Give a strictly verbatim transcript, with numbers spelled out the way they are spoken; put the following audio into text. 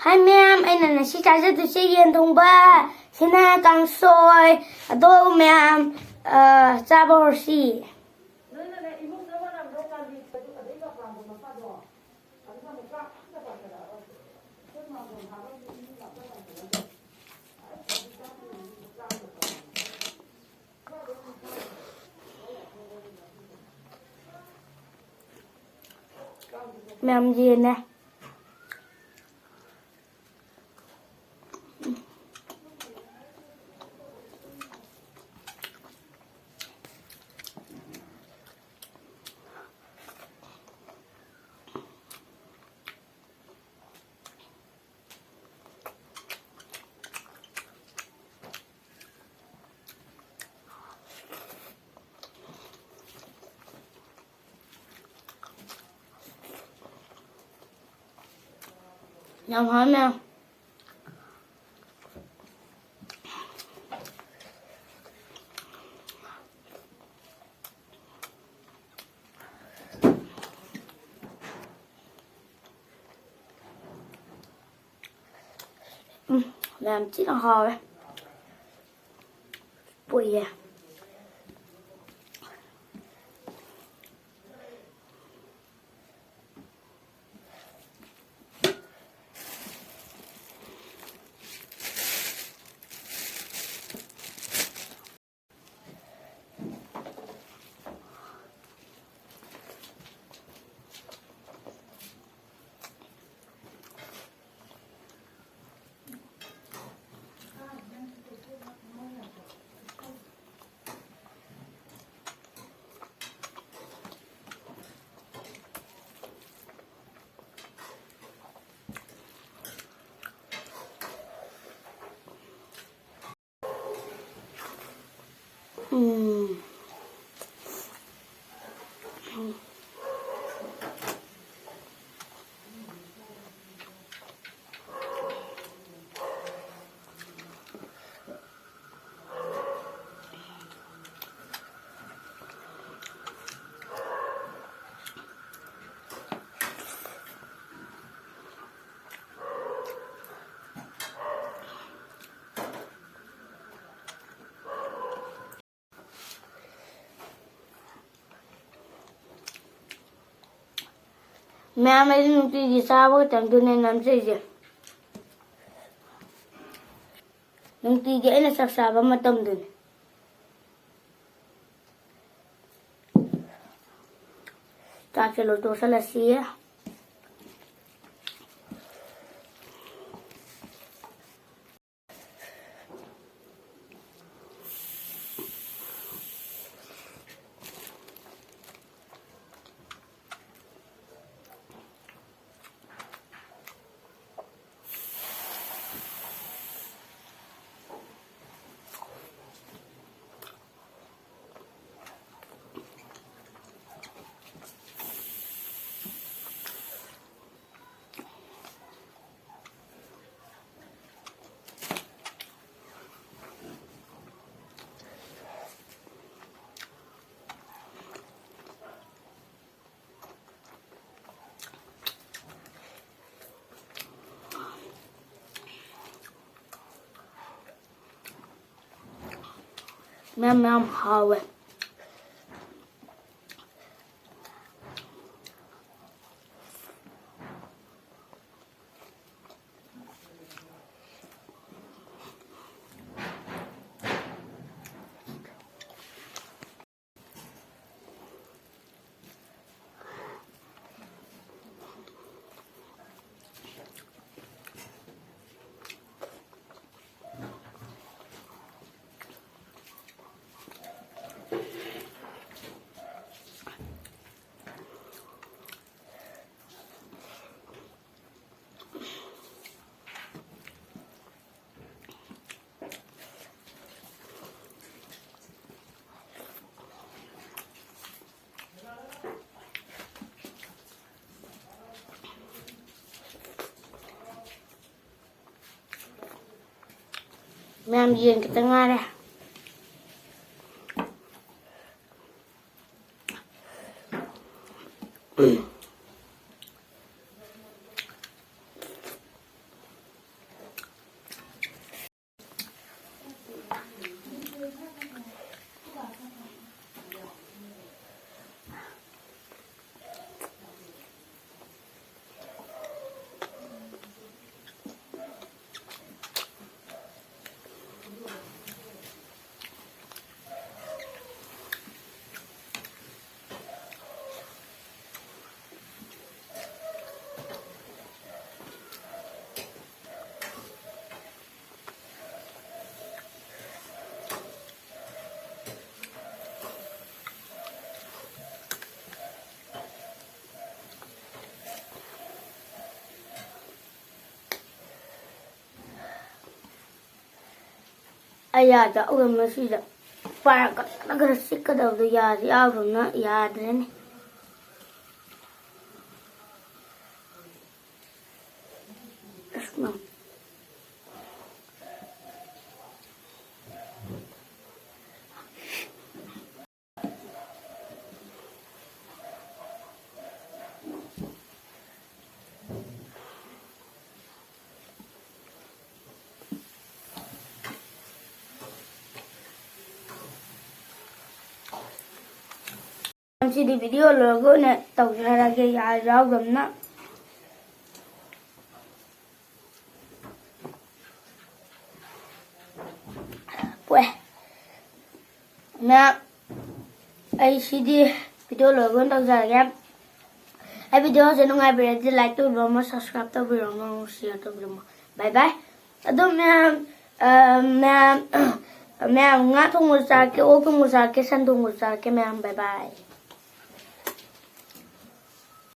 ꯍꯥꯏ ꯃꯌꯥꯝ, ꯑꯩꯅ ꯉꯁꯤ ꯆꯥꯖꯗꯣꯏꯁꯦ ꯌꯦꯟ ꯊꯣꯡꯕ, ꯁꯤꯅ ꯀꯥꯡꯁꯣꯏ꯫ ꯑꯗꯣ ꯃꯌꯥꯝ, ꯑ, ꯆꯥꯕ ꯍꯧꯔꯁꯤ꯫ ꯃꯌꯥꯝ ꯌꯦꯟꯅꯦ꯫ ꯌꯥꯝ ꯍꯥꯎꯃꯦ꯫ ꯎꯝ, ꯌꯥꯝ ꯊꯤꯅ ꯍꯥꯎꯋꯦ꯫ ꯄꯣꯛꯏꯌꯦ꯫ ꯎꯝ꯫ ꯃꯌꯥꯝ, ꯑꯩꯗꯤ ꯅꯨꯡꯇꯤꯒꯤ ꯆꯥꯕ ꯈꯛꯇꯪꯗꯨꯅꯦ ꯅꯝꯖꯩꯁꯦ꯫ ꯅꯨꯡꯇꯤꯒꯤ ꯑꯩꯅ ꯆꯥꯛ ꯆꯥꯕ ꯃꯇꯝꯗꯨꯅꯤ꯫ ꯆꯥꯛꯁꯦ ꯂꯣꯏ ꯇꯣꯠꯁꯜꯂꯁꯤ꯫ ꯃꯌꯥꯝ ꯃꯌꯥꯝ ꯍꯥꯎꯋꯦ꯫ ꯃꯌꯥꯝ, ꯌꯦꯟ ꯈꯤꯇꯪ ꯉꯥꯏꯔꯦ꯫ ꯑꯩ ꯌꯥꯗ ꯎꯔꯝꯃ ꯁꯤꯗ ꯄꯥꯔ ꯀꯟꯅ ꯈꯔ ꯆꯤꯛꯀꯗꯕꯗꯣ ꯌꯥꯁꯤ ꯌꯥꯎꯗꯕꯅ ꯌꯥꯗ꯭ꯔꯦꯅꯦ꯫ ꯑꯁ, ꯃꯥ꯫ ꯉꯁꯤꯗꯤ video ꯂꯣꯏꯔꯒ ꯑꯣꯏꯅ ꯇꯧꯖꯔꯒꯦ, ꯌꯥ ꯌꯥꯎꯗꯕꯅ꯫ ꯄꯣꯛꯑꯦ꯫ ꯃꯌꯥꯝ, ꯑꯩ ꯁꯤꯗꯤ video ꯂꯣꯏꯔꯒ ꯑꯣꯏꯅ ꯇꯧꯖꯔꯒꯦ꯫ ꯑꯩ videoꯁꯦ ꯅꯨꯡꯉꯥꯏꯕꯤꯔꯗꯤ like ꯇꯧꯕꯤꯔꯝꯃꯣ, subscribe ꯇꯧꯕꯤꯔꯝꯃꯣ, share ꯇꯧꯕꯤꯔꯝꯃꯣ꯫ Bye bye꯫ ꯑꯗꯣ ꯃꯌꯥꯝ, ꯑ, ꯃꯌꯥꯝ, ꯃꯌꯥꯝ ꯉꯥ ꯊꯣꯡꯕ ꯆꯥꯔꯛꯀꯦ, ꯑꯣꯛ ꯊꯣꯡꯕ ꯆꯥꯔꯛꯀꯦ, ꯁꯟ ꯊꯣꯡꯕ ꯆꯥꯔꯛꯀꯦ ꯃꯌꯥꯝ꯫ Bye bye꯫